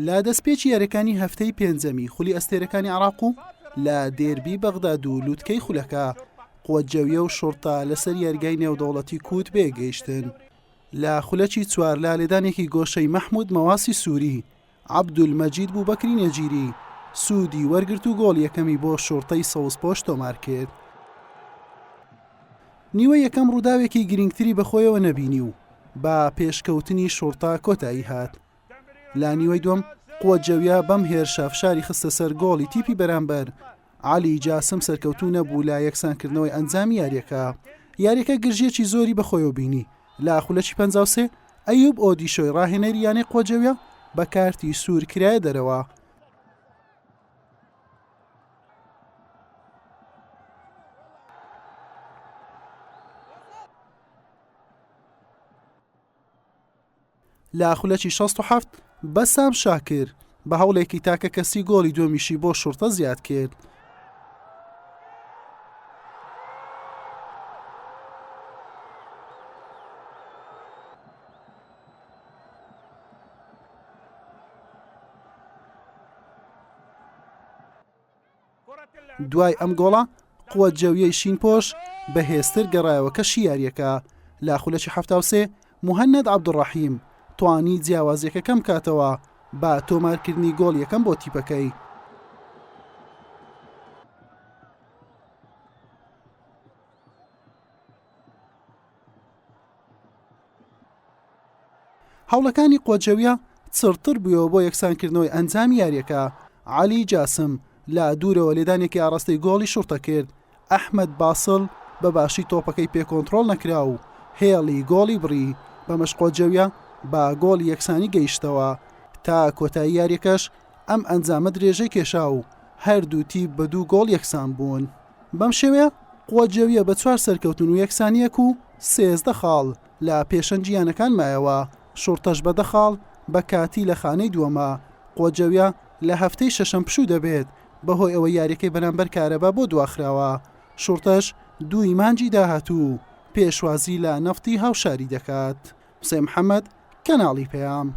لە دەستپێکی یاریەکانی هەفتەی پێنجەمی خولی ئەستێرەکانی عراق و لە دێربی بەغداد و لوتکەی خولەکە قوە جەویە و شوڕتە لەسەر یاریگای نێودەوڵەتی کووت بەیەکگەیشتن. لە خولەکی چوار لە لێدانێکی گۆشەی مەحمود مەواسی سووری، عەبدولمەجید بوبەکری نێجیری سوودی وەرگرت و گۆڵی یەکەمی بۆ شوڕتەی سەوزپۆش تۆمارکرد. نیوەی یەکەم ڕووداوێکی گرینگتری بەخۆیەوە نەبینی و بە پێشکەوتنی شوڕتە کۆتایی هات. لە نیوەی دووەم قوە جەویە بەم هێرشە فشاری خستە سەر گۆڵی تیپی بەرامبەر، عەلی جاسم سەرکەوتوو نەبوو لە یەکسانکردنەوەی ئەنجامی یارییەکە. یارییەکە گرژییەکی زۆری بەخۆیەوە بینی، لە خولەکی 53 ئەیوب ئۆدیشۆی ڕاهێنەری یانەی قوەجەویە بە کارتی سوور کرایە دەرەوە. لە خولەکی 67 بەسام شاکر بە هەوڵێکی تاکە کەسی گۆڵی دووەمیشی بۆ شوڕتە زیاد کرد. دوای ئەم گۆڵە قوە جەویەی شینپۆش بەهێزتر گەڕایەوە کەشی یارییەکە، لە خولەکی 73 موهەنەد عەبدولڕەحیم توانی جیاوازییەکە کەمکاتەوە بە تۆمارکردنی گۆڵ یەکەم بۆ تیپەکەی. هەوڵەکانی قۆجەویە چڕتر بوویەوە بۆ یەکسانکردنەوەی ئەنجامی یارییەکە، عەلی جاسم لە دوورەوە لێدانێکی ئاڕاستەی گۆڵی شوڕتە کرد، ئەحمەد باسڵ بە باشی تۆپەکەی پێ کۆنتڕۆڵ نەکرا و هێڵی گۆڵی بڕی، بەمەش قۆجەویە بە گۆڵی یەکسانی گەیشتەوە، تا کۆتایی یارییەکەش ئەم ئەنجامە درێژەی کێشا و هەردوو تیپ بە دوو گۆڵ یەکسان بوون. بەم شێوەیە قوە جەویە بە چوار سەرکەوتن و یەکسانییەک و 13 خاڵ لە پێشەنگی یانەکان مایەوە، شوڕتەش بە دە خاڵ بە کاتی لە خانەی دووەمە، قوە جەویە لە هەفتەی شەشەم پشوو دەبێت بەهۆی ئەوەی یاریەکەی بەرامبەر کارەبا بۆ دواخراوە، شوڕتەش دووی مانگی داهاتوو پێشوازی لە نەفتی هاوشاری دەکات. حوسێن محەمەد، کەناڵی پەیام.